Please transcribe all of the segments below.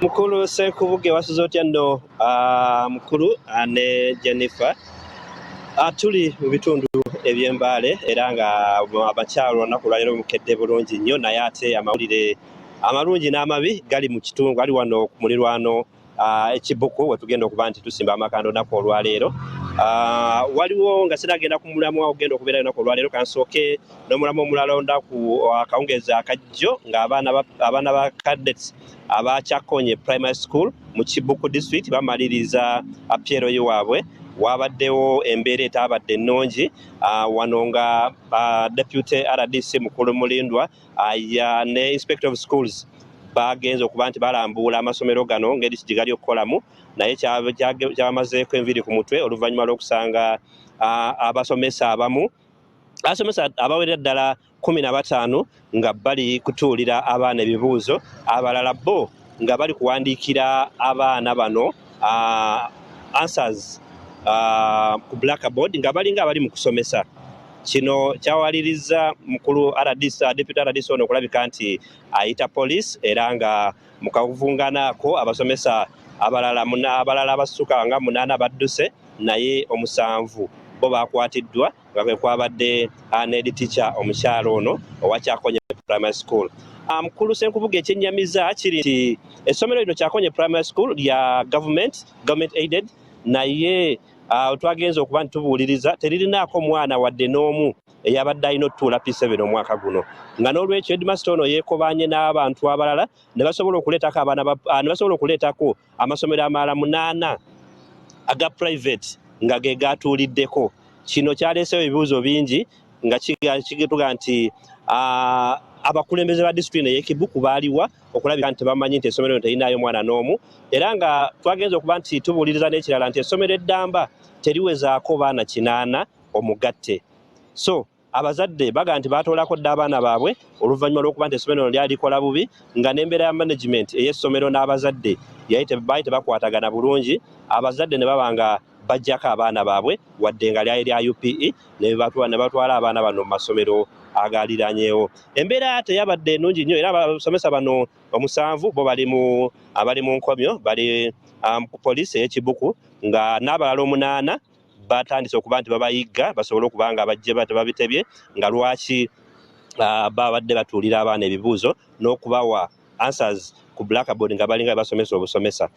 Mukulu Ssenkubuge, wasuze otya nno? Mukulu ne Jennifer, tuli mu bitundu eby'Embaale era nga abakyalo olunaku lwaleero mukedde bulungi nnyo, naye ate amawulire amalungi n'amabi gali mu kitundu, gali wano ku mulirwano Ekibuku wetugenda okuba nti tusimba amakanda olunaku olwaleero. Waliwo nga sinagenda ku mulamwa ogenda okubeera olunaku olwaleero, kansooke n'omulamwa omulala olunaku akawungeezi akajjo nga abaana ba cadets aba Kyakonye Primary School mu Kibuku District bamaliriza PLU waabwe. Wabaddewo embeera etaabadde ennungi wano nga Deputy RDC Mukulu Mulindwa ne Inspector of Schools bagenze okuba nti balambuula amasomero gano ngeri ki gye gali okukolamu, naye kyabamazeeko enviiri ku mutwe oluvannyuma lw'okusanga abasomesa abamu, abasomesa abawerera ddala 15 nga bali kutuulira abaana ebibuuzo, abalala bo nga bali kuwandiikira abaana bano answers ku blackboard nga balinga abali mu kusomesa. Kino kyawaliriza mukulu RDC, Deputy RDC ono okulabika nti ayita police, era nga mu kavunganaako abasomesa abalala abasukka nga 8 badduse, naye 7 bo bakwatiddwa nga kwe kwabadde ne teacher omukyalo ono owa Kyakonye Primary School. Mukulu Ssenkubuge, ekyennyamiza kiri nti essomero lino Kyakonye Primary School lya government aided, naye twagenze okuba nti tubuuliriza teririnaako mwana wadde n'omu eyabadde alina otutuula P7 omwaka guno, nga n'olwekyo headmaster ono yeekobanye n'abantu abalala ne basobola okuleetako abaana ne basobola okuleetako amasomero amalala 8 aga private nga ge gatuuliddeko. Kino kyaleesewo ebibuuzo bingi nga kigituga nti abakulembeze ba disitulikiti ey'e Kibuku baaliwa okulabika nti tebamanyi nti essomero lino terinaayo mwana n'omu, era nga twagenze okuba nti tubuuliriza n'ekirala nti essomero eddamba teriwezaako baana 8 omugatte. So abazadde bagamba nti baatoolako dda abaana baabwe oluvannyuma lw'okuba nti essomero lino lyali likola bubi, nga n'embeera ya management ey'essomero n'abazadde baali tebakwatagana bulungi, abazadde ne baba nga bajjako abaana baabwe wadde nga lyali lya UPE, ne batwala abaana bano mu masomero agaliranyeewo. Embeera teyabadde ennungi nnyo, era abasomesa bano 7 bo abali mu nkomyo, bali ku poliisi ey'e Kibuku, nga n'abalala 8 batandise okuba nti babayigga basobole okuba nga bajje tebabitebye nga lwaki babadde batuulira abaana ebibuuzo n'okubawa answers ku blackboard nga balinga basomesa obusomesa.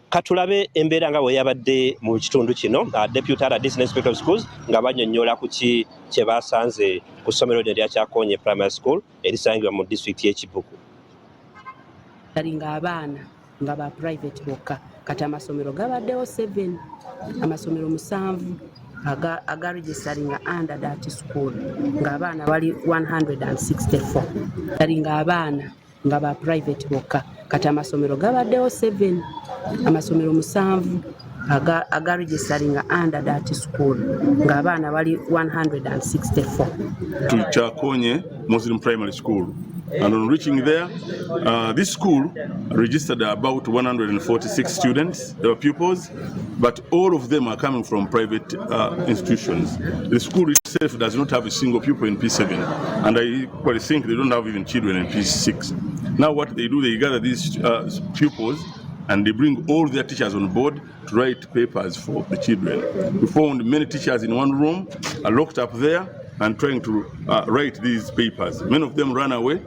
Katulabe embeera nga bwe yabadde mu kitundu kino, Deputy RDC ne Inspector of Schools nga bannyonnyola ku ki kye basanze ku ssomero lino erya Kyakonye Primary School erisangibwa mu disitulikiti y'e Kibuku. Nga abaana nga ba private bokka, kati amasomero gabaddewo 7, amasomero 7 aga registeringa under that school, ng'abaana bali 164. Kali ng'abaana nga ba private bokka, kati amasomero gabaddewo 7, amasomero 7 aga registeringa under that school, ng'abaana bali 164. To Kyakonye Muslim Primary School. And on reaching there, this school registered about 146 students, they were pupils, but all of them are coming from private institutions. The school itself does not have a single pupil in P7, and I equally think they don't have even children in P6. Now what they do, they gather these pupils and they bring all their teachers on board to write papers for the children. We found many teachers in one room, locked up there, and trying to write these papers. Many of them ran away,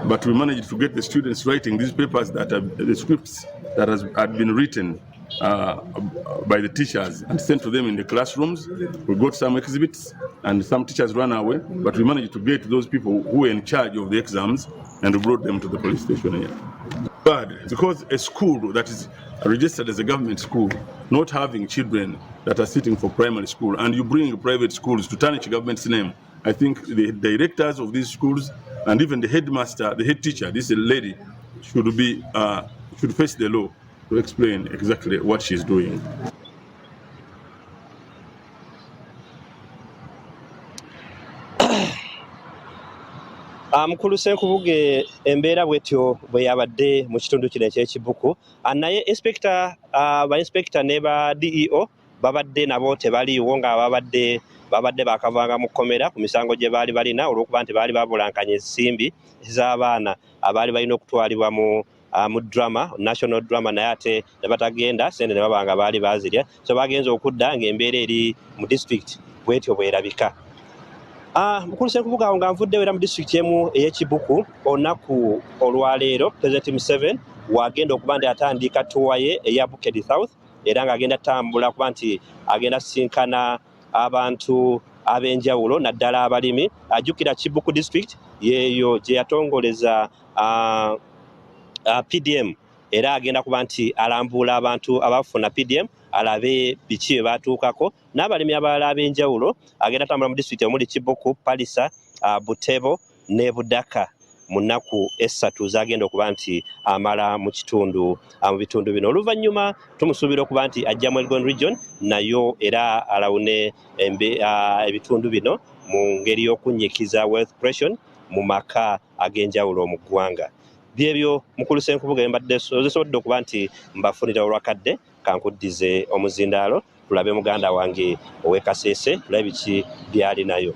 but we managed to get the students writing these papers that are the scripts that had been written by the teachers and sent to them in the classrooms. We got some exhibits and some teachers ran away, but we managed to get those people who were in charge of the exams and we brought them to the police station here. But because a school that is registered as a government school, not having children that are sitting for primary school, and you bring private schools to tarnish government's name, I think the directors of these schools and even the headmaster, the head teacher, this lady, should face the law to explain exactly what she's doing. Mukulu Ssenkubuge, embeera bwetyo bwe yabadde mu kitundu kino eky'Ekibuku, naye inspector, ba inspector ne ba DEO babadde nabo tebaliiwo, nga babadde bakavanga mu kkomera ku misango gye baali balina olw'okuba nti baali babulankanya ensimbi z'abaana abaali balina okutwalibwa mu mu drama, national drama, naye ate ne batagenda, sente ne baba nga baali baazirya. So bagenze okudda ng'embeera eri mu district bwetyo bwerabika. Mukulu Ssenkubuga, awo nga nvuddewo era mu disitulikiti emu ey'Ekibuku, olunaku olwaleero President Museveni wagenda okuba nti atandika tour ye eya Bukedi South, era ng'agenda tambula kuba nti agenda sisinkana abantu ab'enjawulo, naddala abalimi. Ajjukira Kibuku district yeeyo gye yatongoleza PDM, era agenda kuba nti alambuula abantu abafuna PDM, alabe biki bye batuukako n'abalimi abalala ab'enjawulo. Agenda tambula mu disitulikiti omuli Kibuku, Palisa, Butebo ne Budaka mu nnaku 3 zagenda okuba nti amala mu kitundu, mu bitundu bino. Oluvannyuma tumusuubira okuba nti ajja mu Elgon region, nayo era alawune ebitundu bino mu ngeri y'okunnyikiza wealth creation mu maka ag'enjawulo mu ggwanga. Byebyo, mukulu Ssenkubuga, mbadde zisobodde okuba nti mbafunira olwakadde. Kankuddize omuzindaalo, tulabe muganda wange ow'e Kasese, tulabe biki byali nayo.